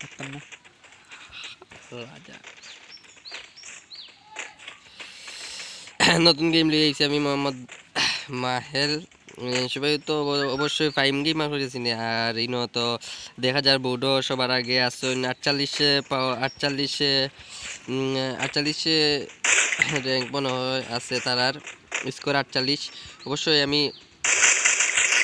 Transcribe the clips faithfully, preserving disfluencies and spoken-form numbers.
পারতাম না। রাজা। নতুন গেম লই আইছি আমি, মোহাম্মদ মাহেল। এ, সবাই তো অব-, অবশ্যই ফাইম গেমার করি চিনে। আর ইনো তো দেখা যার বোর্ডও সবার আগে আছইন, আটচল্লিশে পাও-, আটচল্লিশে, উম, আটচল্লিশে র‍্যাঙ্ক মনে হয় আছে তারার, স্কোর আটচল্লিশ। অবশ্যই আমি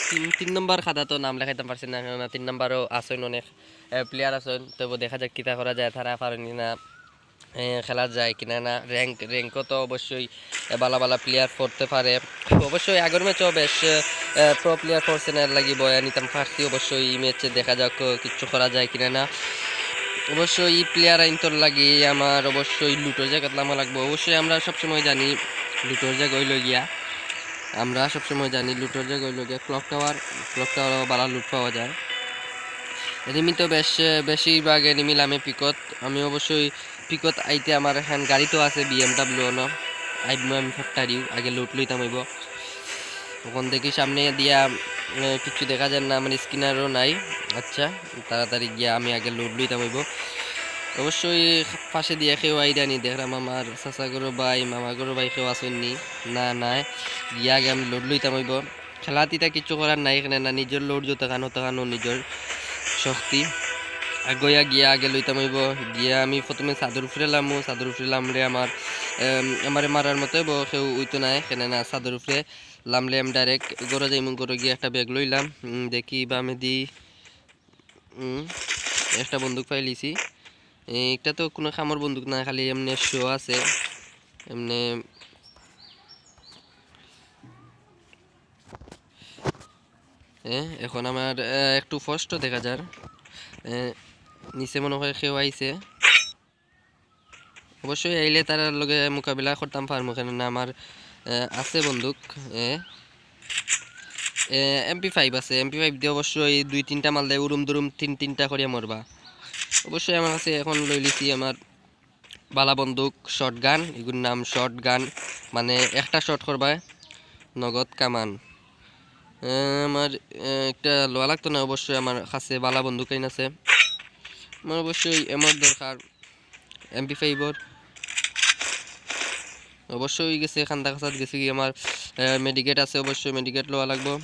তিন, তিন নম্বর খাতা তো নাম লেখাইতাম পারছি না, কেননা তিন নম্বরও আছইন অনেক, এ, প্লেয়ার আছইন। তবু দেখা যাক কিতা করা যায়, তারা পারইন না, এ, খেলা যায় কিনা না। র‍্যাঙ্ক, র‍্যাঙ্কও তো অবশ্যই, এ, বালা বালা প্লেয়ার পড়তে পারে। অবশ্যই আগর ম্যাচও বেশ, এ, এ, প্রো প্লেয়ার পড়ছে না, এর লাগি বয়া নিতাম পারছি। অবশ্যই এই ম্যাচে দেখা যাক, এ, কিচ্ছু করা যায় কিনা না। অবশ্যই এই প্লেয়ার আইনতর লাগি আমার অবশ্যই লুটর জায়গাত লামা লাগবো। অবশ্যই আমরা সবসময় জানি লুটর জায়গা অইলো গিয়া, আমরা সবসময় জানি লুটর জায়গা অইলো গিয়া ক্লক টাওয়ার। ক্লক টাওয়ারও বালা লুট পাওয়া যায়। এমনি তো বেশ, এ, বেশিরভাগ এনিমি লামে পিকত। আমি অবশ্যই পিকত আইতে আমার এখন গাড়ি তো আছে বিএমডাব্লিউ অনো। আইমু আমি ফট্টারিও, আগে লুট লইতাম অইবো। তখন দেখি সামনে দিয়া, এ, কিচ্ছু দেখা যায় না, আমার স্কিনারও নাই। আচ্ছা, তাড়াতাড়ি গিয়া আমি আগে লুট লইতাম অইবো। অবশ্যই পাশে দিয়া কেউ আইরানি, দেখলাম আমার চাচা ঘরর ভাই, মামা ঘরর ভাই কেউ আছইননি? না, নাই। গিয়া আগে আমি লুট লইতাম অইবো। খেলাত ইতা কিচ্ছু করার নাই, এখানে না, নিজর লুট যতখান অতখানও নিজর শক্তি। আগইয়া গিয়া আগে লইতাম অইবো। গিয়া আমি প্রথমে ছাদর উপরে লামু, ছাদর উপরে লামলে আমার, এম, আমারে মারার মতো অইবো, কেউ অইতো নায়, এখানে না, ছাদর উপরে লামলে আমি ডাইরেক্ট ঘরো যাইমু, ঘরো গিয়া একটা ব্যাগ লইলাম। উম, দেখি বামেদি, উম, একটা বন্দুক পাইলিছি। এ, একটা তো কুনু কামর বন্দুক না, খালি এমনে শো আছে, এমনে। এ, এখন আমার, এ, একটু স্পষ্ট দেখা যার। এ, নিচে মনে হয় কেউ আইছে। অবশ্যই আইলে তারার লগে মোকাবিলা করতাম পারমু, কেননা আমার, এ, আছে বন্দুক। এ, এ, এমপি ফাইভ আছে, এমপি ফাইভ দিয়া অবশ্যই দুই তিনটা মারলে উরুম দুরুম তিন তিনটা করিয়া মরবা। অবশ্যই আমার কাছে এখন লইলিছি আমার বালা বন্দুক, শটগান, এগুর নাম শটগান, মানে একটা শট করবা নগদ কামান। এ, আমার, এ, একটা লওয়া লাগতো না, অবশ্যই আমার কাছে বালা বন্দুক আইন আছে। আমার অবশ্যই এমর দরকার, এমপি ফাইভর। অবশ্যই গেছে, কান্দা কাছাত গেছে কি আমার, এ, মেডিকেট আছে, অবশ্যই মেডিকেট লওয়া লাগবো।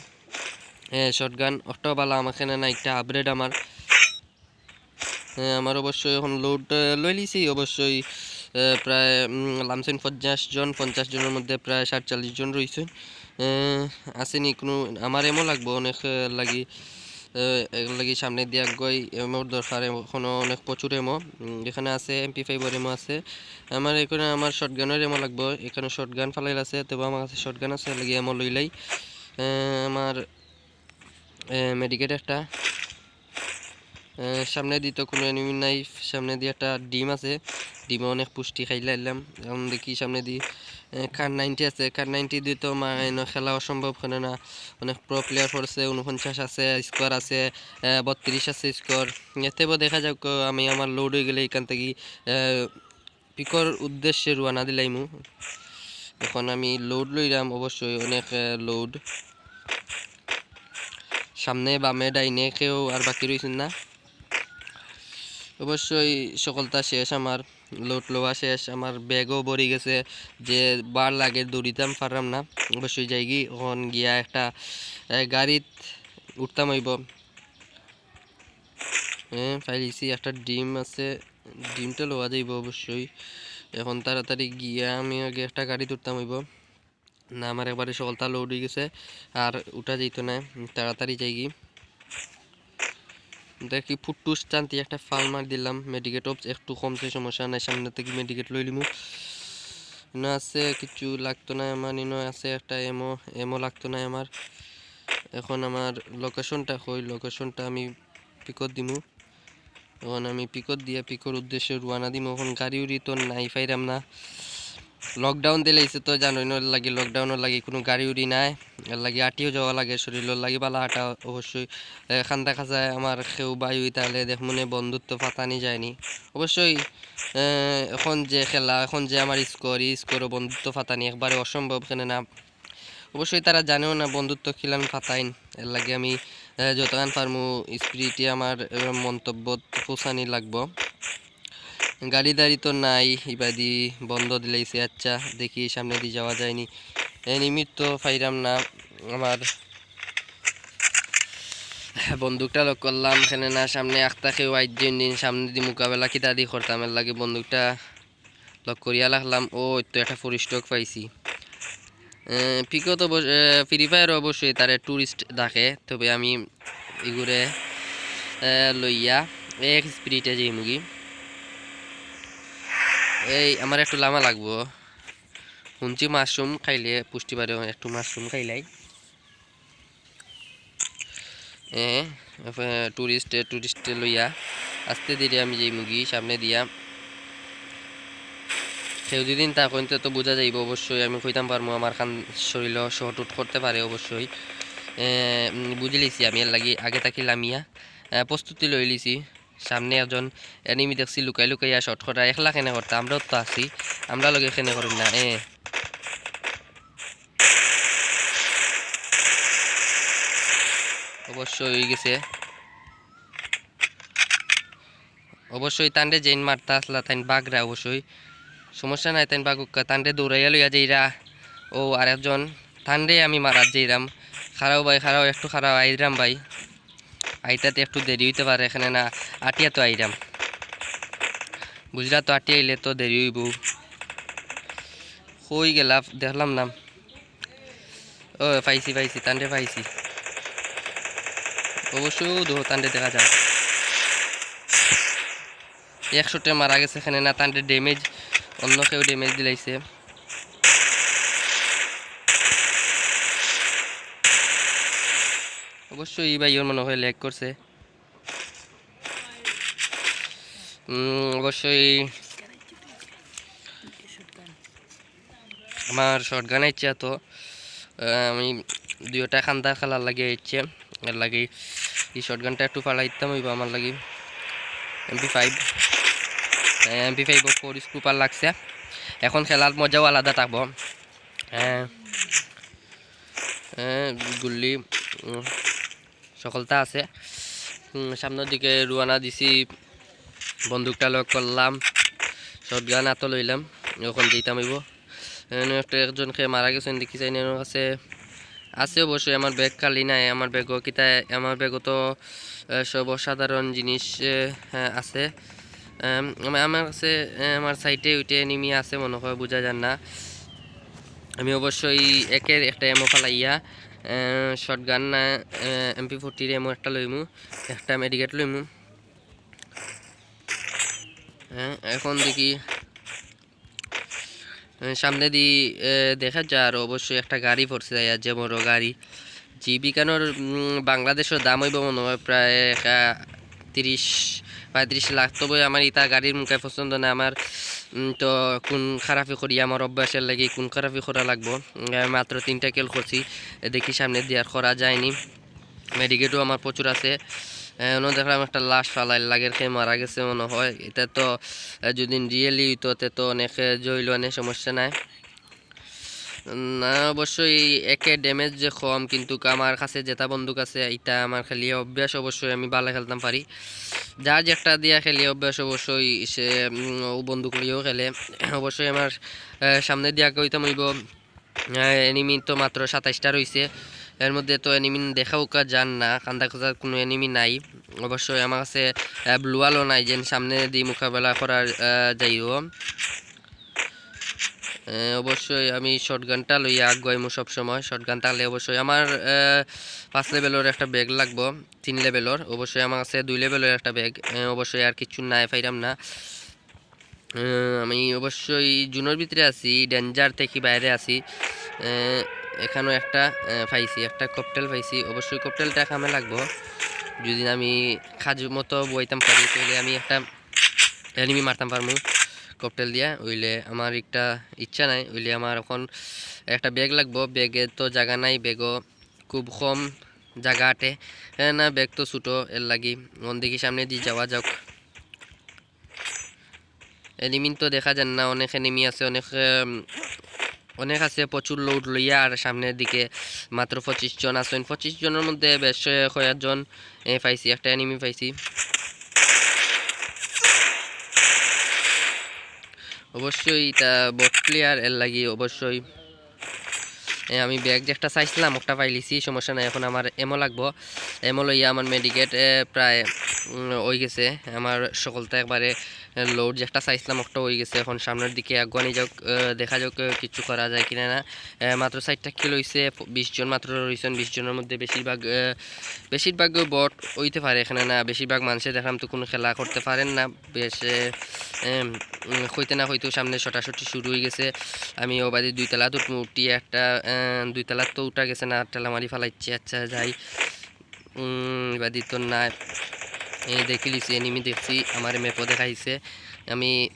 এ, শটগান, অটো বালা আমার এখানে না, একটা আপগ্রেড আমার। এ, আমার অবশ্যই এখন লুট, এ, লইলিছি, অবশ্যই, এ, প্রায়, উম, লামছেন পঞ্চাশ জন, পঞ্চাশ জনর মধ্যে প্রায় সাতচল্লিশ জন রইছে। এ, আছেনি কুনু, আমার এমও লাগবো অনেক, এ, লাগি, এ, এর লাগি সামনে দিয়া গই এমর দরকার, এখনো অনেক প্রচুর এমো। উম, এখানে আছে এমপি ফাইভর এমো আছে। আমার এখানে আমার শটগানর এমো লাগবো, এখানে শটগান ফালাইল আছে, তবে আমার কাছে শটগান আছে, এর লাগি এমো লইলাই। এ, আমার, এ, মেডিকেট একটা। এ, সামনে দি তো কুনু এনিমি নাই, সামনে দি একটা ডিম আছে, ডিমে অনেক পুষ্টি খাইলাইলাম। এখন দেখি সামনে দি, এ, কার নাইনটি আছে, কার নাইনটি দি তো মা-, এনো খেলা অসম্ভব, কেননা অনেক প্রো প্লেয়ার পড়ছে, ঊনপঞ্চাশ আছে স্কোর আছে, এ, বত্রিশ আছে স্কোর। এতে বা দেখা যাউক, আমি আমার লোড অই গেলে এখান থাকি, এ, পিকর উদ্দেশ্যে রওয়ানা দিলাইমু। এখন আমি লোড লইলাম, অবশ্যই অনেক, এ, লোড। সামনে বামে ডাইনে কেউ আর বাকি রইছেন না। অবশ্যই সকলতা শেষ আমার, লোড লওয়া শেষ, আমার ব্যাগও ভরি গেছে, যে বার লাগে দৌড়িতাম পারলাম না। অবশ্যই যাইগি, এখন গিয়া একটা, এ, গাড়িত উঠতাম অইবো। এ, পাইলিছি একটা ডিম আছে, ডিমটা লওয়া যাইবো অবশ্যই। এখন তাড়াতাড়ি গিয়া আমি আগে একটা গাড়িত উঠতাম অইবো। না, আমার একবারে সকলতা লোড অই গেছে, আর উঠা যাইতো না, তাড়াতাড়ি যাইগি। দেখি ফুটটুস টানতে একটা ফাল মার দিলাম, মেডিকেট অপস একটু কমছে, সমস্যা নাই, সামনে থাকি মেডিকেট লইলিমু। না আছে, কিছু লাগতো না আমার, ইনো আছে একটা এমো, এমো লাগতো না আমার। এখন আমার লোকেশনটা কই, লোকেশনটা আমি পিকত দিমু। এখন আমি পিকত দিয়া পিকর উদ্দেশ্যে রওয়ানা দিমু। এখন গাড়ি উড়ি তো নাই, পাইরাম না। লকডাউন দিলাইছে তো জানোইন, এর লাগি লকডাউনর লাগি কুনু গাড়ি উড়ি নাই, এর লাগি আটিও যাওয়া লাগে, শরীরর লাগি বালা আটা অবশ্যই। এ, কান্দা কাছায় আমার কেউ ভাই অই তাইলে দেখমুনে বন্ধুত্ব ফাতানি যায়নি। অবশ্যই, এ, এখন যে খেলা, এখন যে আমার স্কোর, এই স্কোরও বন্ধুত্ব ফাতানি একবারে অসম্ভব, কেননা অবশ্যই তারা জানেও না বন্ধুত্ব কিলান ফাতাইন। এর লাগি আমি, এ, যতখান পারমু স্পিডে আমার, এ, মন্তব্য পৌঁছানি লাগবো। গাড়ি দাড়ি তো নাই, ইবাদি বন্ধ দিলাইছে। আচ্ছা, দেখি সামনেদি যাওয়া যায়নি। এনিমির তো পাইরাম না। আমার বন্দুকটা লক করলাম, কেনে না সামনে আখতা কেউ আইজ দিন সামনেদি মোকাবেলা কিতাদি করতাম, এর লাগি বন্দুকটা লক করিয়া রাখলাম। ও, তো একটা ফোর স্টক পাইছি। এ, পিকো তো অবশ্য-, এ, ফ্রি ফায়ার অবশ্যই তারে টুরিস্ট ডাকে, তবে আমি ইগুরে, এ, লইয়া এক স্পিডে যাইমুগি। এই আমার একটু লামা লাগবো। হুনছি মাশরুম খাইলে পুষ্টি বাড়ে, একটু মাশরুম খাইলাই। এ, এ, টুরিস্ট, এ, টুরিস্ট লইয়া আস্তে ধীরে আমি যাইমুগি সামনে দিয়া। কেউ যদি তা কইন তো, তো বুঝা যাইবো অবশ্যই, আমি কইতাম পারমু আমার খান শরীরও শর্ট আউট করতে পারে অবশ্যই। এ, উম, বুঝিলিছি আমি, এর লাগি আগে থাকি লামিয়া, এ, প্রস্তুতি লইলিছি। সামনে একজন এনিমি দেখছি লুকাই লুকাইয়া শট করা, একলা কেনে করতা, আমরাও তো আছি, আমরা লগে কেনে করি না। এ, অবশ্যই হয়ে গেছে। অবশ্যই তানরে যেইন মারতা আসলা, তাইন বাগরা অবশ্যই। সমস্যা নাই, তাইন বাগুক্কা, তানরে দৌড়াইয়া লইয়া যাইরা। ও, আরেকজন, তানরে আমি মারাত যাইরাম। খাড়াও ভাই, খাড়াও, একটু খাড়াও, আইরাম ভাই। আইতাতে একটু দেরি হইতে পারে, এখানে না আটিয়া তো আইরাম। বুঝলা তো, আটিয়া আইলে তো দেরি হইব। কই গেলা? দেখলাম না। ও, পাইছি, পাইছি, তানরে পাইছি। অবশ্য দো তানরে দেখা যায়। এক শটে মারা গেছে এখানে না, তানরে ড্যামেজ, অন্য কেউ ড্যামেজ দিলাইছে। অবশ্যই এই ভাই ওর মনে হয় ল্যাগ করছে। উম, অবশ্যই আমার শটগান আইছে তো, আহ, আমি দুইটা খান্দা খেলার লাগি আইছে, এর লাগি এই শটগানটা একটু ফালাই দিতাম হইব আমার লাগি। MP five, MP five four scooper লাগছে। এখন খেলার মজাও আলাদা থাকবো। হ্যাঁ, হ্যাঁ, গুল্লি, উম, সকলতা আছে। উম, সামনের দিকে রওনা দিছি, বন্দুকটা লক করলাম, শটগান আতো লইলাম, এখন যেতাম হইব। এনে একটা একজনকে মারা গেছেন দেখি চাই না, ওর কাছে আছে অবশ্যই। আমার ব্যাগ খালি নাই, আমার ব্যাগও কিতা, আমার ব্যাগও তো, আহ, সব অসাধারণ জিনিস, আহ, আছে। আম, আমা-, আমার কাছে, আহ, আমার সাইডে ওইটা এনিমি আছে মনে হয়, বোঝা যায় না। আমি অবশ্যই একের একটা এমও ফালাইয়া, আহ, শটগান না, আহ, এমপি ফোরটির এমও একটা লইমু, একটা মেডিকেট লইমু। হ্যাঁ, এখন দেখি, আহ, সামনে দি, আহ, দেখা যায় আর অবশ্যই একটা গাড়ি পড়ছে, আর যে বড় গাড়ি। জিবি কানোর, উম, বাংলাদেশের দাম হইব মনে হয় প্রায়, আহ, তিরিশ, পঁয়ত্রিশ লাখ। তবে আমার ইতা গাড়ির মুখে পছন্দ না আমার, উম, তো কোন খারাপি করি, আমার অভ্যাসের লাগি কোন খারাপি করা লাগবো। উম, মাত্র তিনটা কিল করছি, এ দেখি সামনে দিয়ে আর করা যায়নি। মেডিকেটও আমার প্রচুর আছে। এ, অন্য দেখলাম একটা লাশ ফালাইল, লাগের খেয়ে মারা গেছে মনে হয়। এটা তো, এ, যদি রিয়েলি হইতো, তে তো অনেকে জইল, অনেক সমস্যা নাই। না, অবশ্যই একে ড্যামেজ যে কম, কিন্তু আমার কাছে যেটা বন্দুক আছে, এটা আমার খেলিয়ে অভ্যাস, অবশ্যই আমি ভালো খেলতাম পারি। যার যেটা দিয়া খেলিয়ে অভ্যাস, অবশ্যই সে, উম, ও বন্দুক লইয়াও খেলে। অবশ্যই আমার, আহ, সামনে দিয়া কইতাম হইব, আহ, এনিমি তো মাত্র সাতাইশটা রইছে, এর মধ্যে তো এনিমি দেখা উকা যার না, কান্দা কান্দা কোনো এনিমি নাই। অবশ্যই আমার কাছে, আহ, ব্লু আলো নাই, যেন সামনে দি মোকাবেলা করার, আহ, যাইও। এ, অবশ্যই আমি শটগানটা লইয়া আগুয়াইমু সব সময়। শটগান থাকলে অবশ্যই আমার, এ, পাঁচ লেভেলর একটা ব্যাগ লাগবো, তিন লেভেলর। অবশ্যই আমার কাছে দুই লেভেলর একটা ব্যাগ, এ, অবশ্যই আর কিছু নাই, পাইরাম না। এ, আমি অবশ্যই জোনর ভিতরে আছি, ডেঞ্জার থেকে বাইরে আছি। এ, এখানেও একটা, এ, পাইছি, একটা ককটেল পাইছি। অবশ্যই ককটেলটা কামে লাগবো। যদি আমি কাজ মতো বইতাম পারি, তাহলে আমি একটা এনিমি মারতাম পারমু ককটেল দিয়া। অইলে আমার একটা ইচ্ছা নাই, অইলে আমার এখন একটা ব্যাগ লাগবো। ব্যাগে তো জায়গা নাই, ব্যাগও খুব কম জায়গা আটে। হ্যাঁ, না, ব্যাগ তো ছোটো, এর লাগি। অন দেখি সামনে দিয়ে যাওয়া যাক। এনিমি তো দেখা যার না, অনেক এনিমি আছে, অনেক, উম, অনেক আছে প্রচুর লুট লইয়া, আর সামনের দিকে মাত্র পঁচিশ জন আছইন। পঁচিশ জনের মধ্যে বেশ, এ, কয়েকজন, এ, পাইছি, একটা এনিমি পাইছি। অবশ্যই ইতা বট প্লেয়ার, এর লাগি অবশ্যই। এ, আমি ব্যাগ যেটা চাইছিলাম, ওটা পাইলিছি, সমস্যা নাই। এখন আমার এমও লাগবো, এমও লইয়া আমার মেডিকেট, এ, প্রায়, উম, হয়ে গেছে। আমার সকলটা একবারে, এ, লোড যেটা চাইছিলাম, ওটা হয়ে গেছে। এখন সামনের দিকে আগুয়ানি যাক, এ, দেখা যাক, এ, কিছু করা যায় কিনা না। এ, মাত্র চারটা কিল হইছে, প-, বিশ জন মাত্র রইছেন। বিশ জনের মধ্যে বেশিরভাগ, এ, বেশিরভাগ বট হইতে পারে এখানে না, বেশিরভাগ মানুষে দেখলাম তো কোনো খেলা করতে পারেন না। বেশ, এ, এম, উম, হইতে না হইতেও সামনে ছুটাছুটি শুরু হয়ে গেছে। আমি ও বাদে দুই তলাত উঠমু, উঠি একটা, এ, দুই তলাত তো উঠা গেছে না, ঠেলা মারি ফালাইছে। আচ্ছা, যাই, উম, এবাদি তো না, এই দেখিলিছি, এনিমি দেখছি, আমার ম্যাপও দেখাইছে। আমি,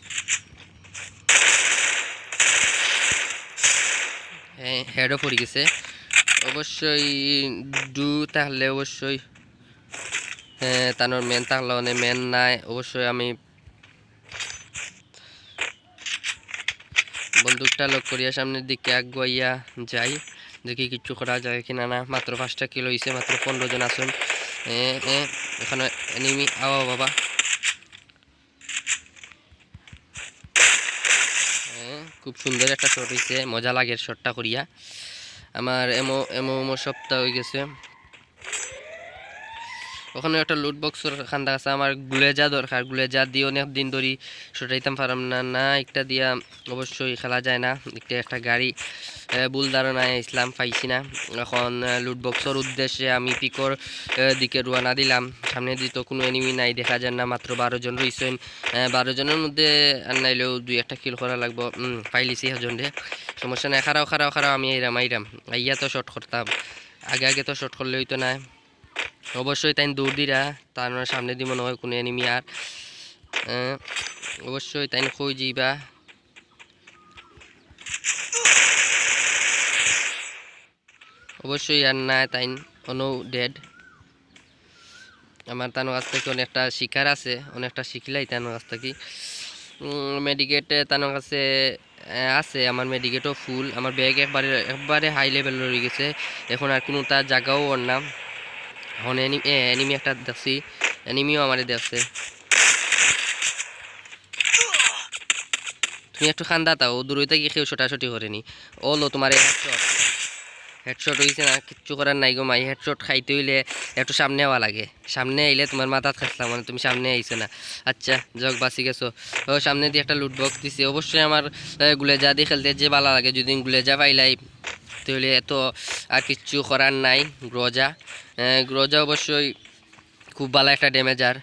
এ, হেডও পড়ি গেছে। অবশ্যই ডু তাহলে অবশ্যই, এ, তানোর ম্যান থাকলে, মানে ম্যান নাই, অবশ্যই আমি বন্দুকটা লক করিয়া সামনের দিকে আগুয়াইয়া যাই, দেখি কিচ্ছু করা যায় কিনা না। মাত্র পাঁচটা কিল হইছে, মাত্র পনেরো জন আছইন। এ, এ, এখানে এনিমি, আও বাবা। এ, খুব সুন্দর একটা শট হইছে, মজা লাগে শটটা করিয়া। আমার এমও, এমও, এমও সবটা হয়ে গেছে। ওখানে একটা লুট বক্সর কান্দা আছে, আমার গ্লেজা দরকার, গ্লেজা দিয়ে অনেক দিন ধরি ছুটাইতাম পারলাম না, না একটা দিয়া অবশ্যই খেলা যায় না। একটা, একটা গাড়ি, এ, ভুল ধারণায় ইসলাম পাইছি না। এখন, এ, লুট বক্সর উদ্দেশ্যে আমি পিকর, এ, দিকে রওনা দিলাম। সামনে দি তো কোনো এনিমি নাই, দেখা যায় না, মাত্র বারো জন রইছেন। এ, বারো জনের মধ্যে আর নাইলেও দুই একটা কিল করা লাগবো। উম, পাইলিছি একজনরে, সমস্যা নাই। খাড়াও, খাড়াও, খাড়াও, আমি আইরাম, আইরাম, আইয়া তো শট করতাম। আগে আগে তো শট করলে হইতো না। অবশ্যই তাইন দৌড় দিরা, তার মানে সামনে দি মনে হয় কোনো এনিমি আর, আহ, অবশ্যই তাইন কই যাইবা। অবশ্যই আর না, তাইন অনো ডেড। আমার তানোর কাছ থেকে অনেকটা শিকার আছে, অনেকটা শিখিলাই তানোর কাছ থেকে। উম, মেডিকেটে তানোর কাছে, এ, আছে, আমার মেডিকেটও ফুল, আমার ব্যাগ একবারে, একবারে হাই লেভেল রয়ে গেছে। এখন আর কোনো তার জায়গাও ওর না। এখন এনি-, এ, এনিমি একটা দেখছি, এনিমিও আমারে দেখছে। তুমি একটু খান্দা তাও, দূরই থাকি কেউ ছোটাছুটি করেনি। ও লো, তোমার হেডশট, হেডশট হইছে না, কিচ্ছু করার নাই গো মাই। হেডশট খাইতে হইলে একটু সামনে আওয়া লাগে, সামনে আইলে তোমার মাথাত খাইছিলাম, মানে তুমি সামনে আইছো না। আচ্ছা, যাক, বাঁচি গেছো। ও, সামনে দিয়ে একটা লুট বক্স দিছে। অবশ্যই আমার, এ, গুলেজা দিয়ে খেলতে যে ভালো লাগে, যদি গুলেজা পাইলাই, তাহলে এত আর কিচ্ছু করার নাই। গ্রোজা, এ, গ্রোজা অবশ্যই খুব ভালো একটা ড্যামেজার।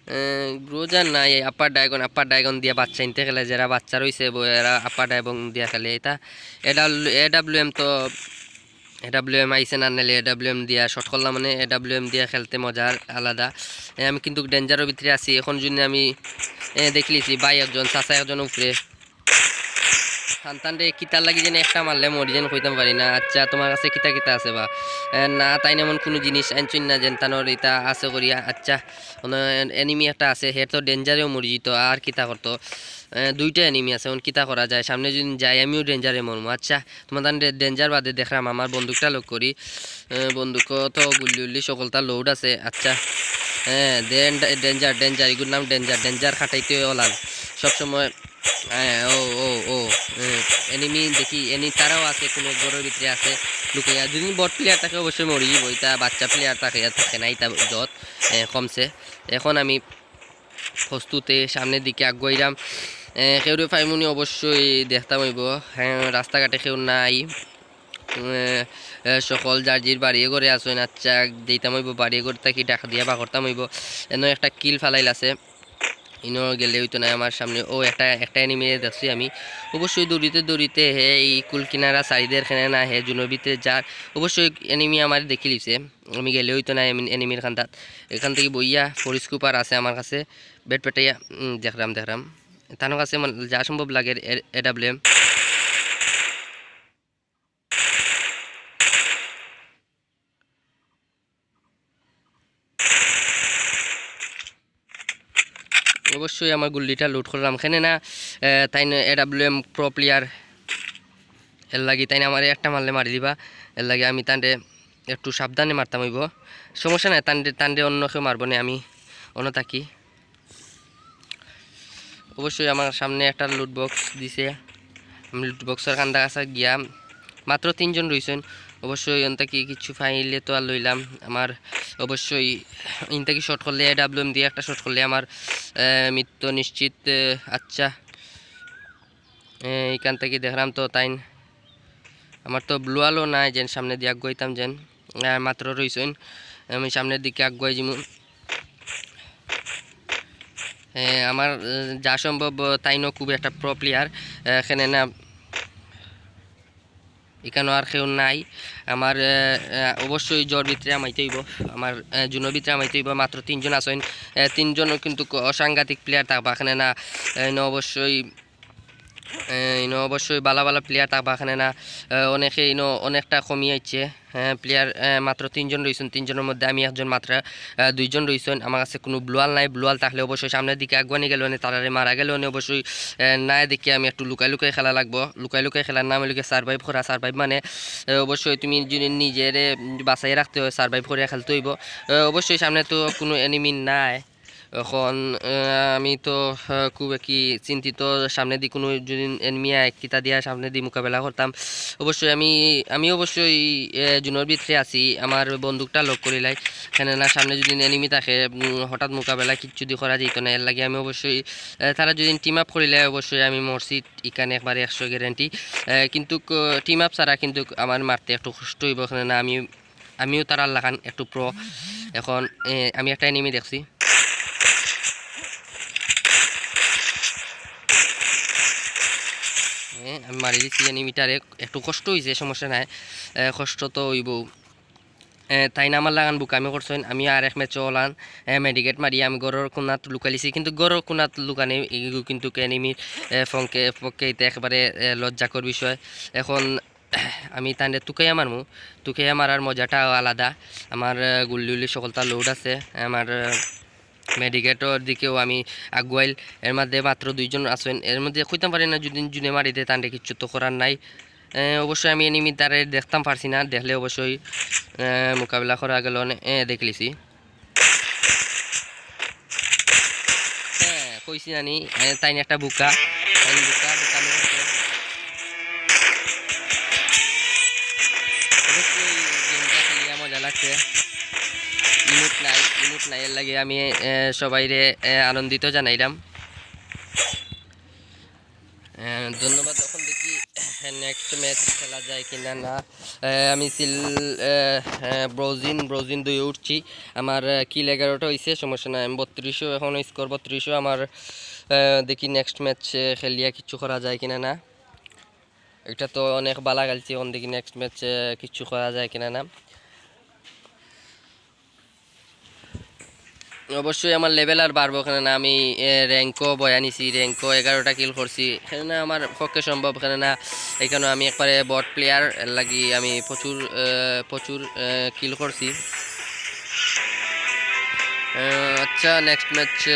এ, গ্রোজা নাই, আপার ড্রাগন, আপার ড্রাগন দিয়া বাচ্চা ইনতে খেলে, যারা বাচ্চা রইছে, ব-, এরা আপার ড্রাগন দিয়া খেলে। এটা এডাব্লিউ, এডাব্লিউএম তো, এডাব্লিউএম আইছে না, নাইলে এডাব্লিউএম দিয়া শট করলাম, মানে এডাব্লিউএম দিয়া খেলতে মজা আলাদা। এ, আমি কিন্তু ডেঞ্জারর ভিতরে আছি। এখন যদি আমি, এ, দেখলিছি ভাই একজন, চাচা একজন উপরে। হান্তান রে, কিতার লাগি যেন একটা মারলে মরি যেন কইতাম পারি না। আচ্ছা, তোমার কাছে কিতা কিতা আছে বা? এ, না, তাইন এমন কোনো জিনিস আনছইন না যেন তানোর ইতা আছে করিয়া। আচ্ছা, কোনো এন-, এনিমি একটা আছে, হে তো ডেঞ্জারেও মরি যেত, আর কিতা করতো? এ, দুইটা এনিমি আছে, এখন কিতা করা যায়? সামনে যদি যাই, আমিও ডেঞ্জারে মরমু। আচ্ছা, তোমার তান ডে-, ডেঞ্জার বাদে দেখলাম, আমার বন্দুকটা লক করি। এ, বন্দুক তো গুল্লি উল্লি সকলতা লোড আছে। আচ্ছা, হ্যাঁ, ডেন-, ডেঞ্জার, ডেঞ্জার, এগুর নাম ডেঞ্জার, ডেঞ্জার খাটাইতে ওলান সবসময়। হ্যাঁ, ও, ও, ও, এ, এনিমি দেখি, এনি তারাও আছে, কোনো ঘরর ভিতরে আছে, লুকাইয়া। যদি বট প্লেয়ার থাকে, অবশ্যই মরি যাইব, ইতা বাচ্চা প্লেয়ার থাকে, থাকে না, ইতা যত, এ, কমছে। এখন আমি প্রস্তুতে সামনের দিকে আগুয়াইরাম। এ, কেউরে পাইমুনি অবশ্যই দেখতাম হইব। হ্যাঁ, রাস্তাঘাটে কেউ নাই। এ, এ, সকল যার জির বাড়ি ঘরে আছইন। আচ্ছা, দিতাম হইব বাড়ি ঘর থাকি ডাক দিয়া বা করতাম হইব। এনো একটা কিল ফালাইল আছে। ইনো গেলে হইতো না আমার সামনে। ও, একটা, একটা এনিমি দেখছি আমি। অবশ্যই দৌড়িতে দৌড়িতে হে এই কুল কিনারা সাইডের খেনে না, হে জুনর ভিতরে যার। অবশ্যই এনিমি আমার দেখি লিছে। আমি গেলে হইতো না এমন এনিমির খান্দাত। এখান থেকে বইয়া ফোর স্কোপার আছে আমার কাছে। বেট পেটাইয়া, উম, দেখরাম, দেখরাম। তানোর কাছে মন-, যা সম্ভব লাগে এ-, এডাব্লিউএম। অবশ্যই আমার গুল্লিটা লুট করলাম। খেনে না, এ, তাইন এডাব্লিউএম প্রো প্লেয়ার। এর লাগি তাইন আমারে একটা মারলে মারি দিবা। এর লাগি আমি তানরে একটু সাবধানে মারতাম অইবো। সমস্যা নাই, তানরে, তানরে অন্য কেউ মারবো নে, আমি অন্য থাকি। অবশ্যই আমার সামনে একটা লুট বক্স দিছে, আমি লুট বক্সর কান্দা কাছা গিয়া মাত্র তিনজন রইছইন। অবশ্যই অন থাকি কিছু পাইলে তো আর লইলাম। আমার অবশ্যই ইন থাকি শট করলে, এডাব্লিউএম দিয়া একটা শট করলে আমার, আহ, মৃত্যু নিশ্চিত। আহ, আচ্ছা, আহ, ইখান থাকি দেখরাম তো তাইন, আমার তো ব্লু আলো নাই যেন সামনে দিয়া আগুয়াইতাম যেন, আহ, মাত্র রইছইন, আমি সামনের দিকে আগুয়াই যিমু। আহ, আমার, আহ, যা সম্ভব, আহ, তাইনও খুব একটা প্রো প্লেয়ার, আহ, এখানে না, এখানেও আর কেউ নাই। আমার, আহ, আহ, অবশ্যই জোন ভিতরে হামাইতে অইবো, আমার, আহ, জোনর ভিতরে হামাইতে অইবো। মাত্র তিনজন আছইন, আহ, তিনজনও কিন্তু ক-, অসাংঘাতিক প্লেয়ার থাকবা এখানে না। আহ, ইনো অবশ্যই, আহ, ইনো অবশ্যই ভালা ভালা প্লেয়ার থাকবা এখানে না। আহ, অনেকে ইনো অনেকটা কমি আইছে, আহ, প্লেয়ার, আহ, মাত্র তিনজন রইছইন, তিনজনর মধ্যে আমি একজন মাত্র, আহ, দুইজন রইছইন। আমার কাছে কোনো ব্লু আল নাই, ব্লু আল থাকলে অবশ্যই সামনের দিকে আগুয়ানি গেলে অনে, তারারে মারা গেলে অনে অবশ্যই, আহ, না দেখে আমি একটু লুকাই লুকাই খেলা লাগবো। লুকাই লুকাই খেলার নাম অইলো গিয়া সারভাইভ করা। সারভাইভ মানে, আহ, অবশ্যই তুমি যদি নিজেরে বাঁচাই রাখতে হয়, সারভাইভ করিয়া খেলতে অইবো। আহ, অবশ্যই সামনে তো কোনো এনিমি নাই। এখন, আহ, আমি তো, আহ, খুব একই চিন্তিত, সামনেদি কোনো যদি এনিমি আয়, কিতা দিয়া সামনেদি মোকাবেলা করতাম। অবশ্যই আমি, আমি অবশ্যই, আহ, জোনর ভিতরে আছি, আমার বন্দুকটা লক করিলাই। কেননা সামনে যদি এনিমি থাকে, উম, হঠাৎ মোকাবেলা কিচ্ছু দি করা যাইতো না। এর লাগি আমি অবশ্যই, আহ, তারা যদি টিম আপ করিলে অবশ্যই আমি মরছি, ইখানে একবারে একশো গ্যারান্টি। আহ, কিন্তু ক-, টিম আপ ছাড়া কিন্তু আমার মারতে একটু কষ্ট অইবো, কেননা আমি, আমিও তারার লাখান একটু প্রো। এখন, এ, আমি একটা এনিমি দেখছি। এ, আমি মারি দিছি এনিমিটারে, একটু কষ্ট অইছে, সমস্যা নাই, এ, কষ্ট তো অইবো। এ, তাইন আমার লাখান বুকামি করছইন, আমি আর এক ম্যাচও অলান, এ, মেডিকেট মারি আমি ঘরর কোনাত লুকাইলিছি, কিন্তু ঘরর কোনাত লুকানি এগু কিন্তু এনিমির, এ, ফঙ্কে, পক্ষে ইতে একবারে, এ, লজ্জাকর বিষয়। এখন আমি তানরে তুকাইয়া মারমু, তুকাইয়া মারার মজাটাও আলাদা। আমার, আহ, গুল্লি উল্লি সকলতা লোড আছে, আমার, আহ, মেডিকেটর দিকেও আমি আগুয়াইল। এর মধ্যে মাত্র দুইজন আছইন, এর মধ্যে কইতাম পারি না, যদি জুনে মারি দে তানরে কিচ্ছু তো করার নাই। আহ, অবশ্যই আমি এনিমি তারে দেখতাম পারছি না, দেখলে অবশ্যই, আহ, মোকাবিলা করা গেল অনে-, এ, দেখলিছি। হ্যাঁ, কইছি জানি, এ, তাইন একটা বুকা, তাইন বুকা, বুকা লোক আছে। অবশ্যই গেমটা খেলিয়া মজা লাগছে। ইমোট নাই, ইমোট নাই, এর লাগি আমি, এ, সবাইরে, এ, আনন্দিত জানাইলাম। এ, ধন্যবাদ। এখন দেখি নেক্সট ম্যাচ খেলা যায় কিনা না। এ, আমি সিল, এ, এ, ব্রোজিন, ব্রোজিন দুইয়ে উঠছি। আমার, এ, কিল এগারোটা অইছে, সমস্যা নাই। আমি বত্রিশও, এখন স্কোর বত্রিশও। আমার, এ, দেখি নেক্সট ম্যাচ, এ, খেলিয়া কিচ্ছু করা যায় কিনা না। এটা তো অনেক বালা খেলছি, এখন দেখি নেক্সট ম্যাচ, এ, কিচ্ছু করা যায় কিনা না। অবশ্যই আমার লেভেল আর বাড়বো, কেননা আমি, এ, র্যাঙ্কও বয়া নিছি, র্যাঙ্কও এগারোটা কিল করছি, কেননা আমার পক্ষে সম্ভব, কেননা এখানে আমি একবারে বট প্লেয়ার, এর লাগি আমি প্রচুর, এ, প্রচুর, এ, কিল করছি। এ, আচ্ছা, নেক্সট ম্যাচ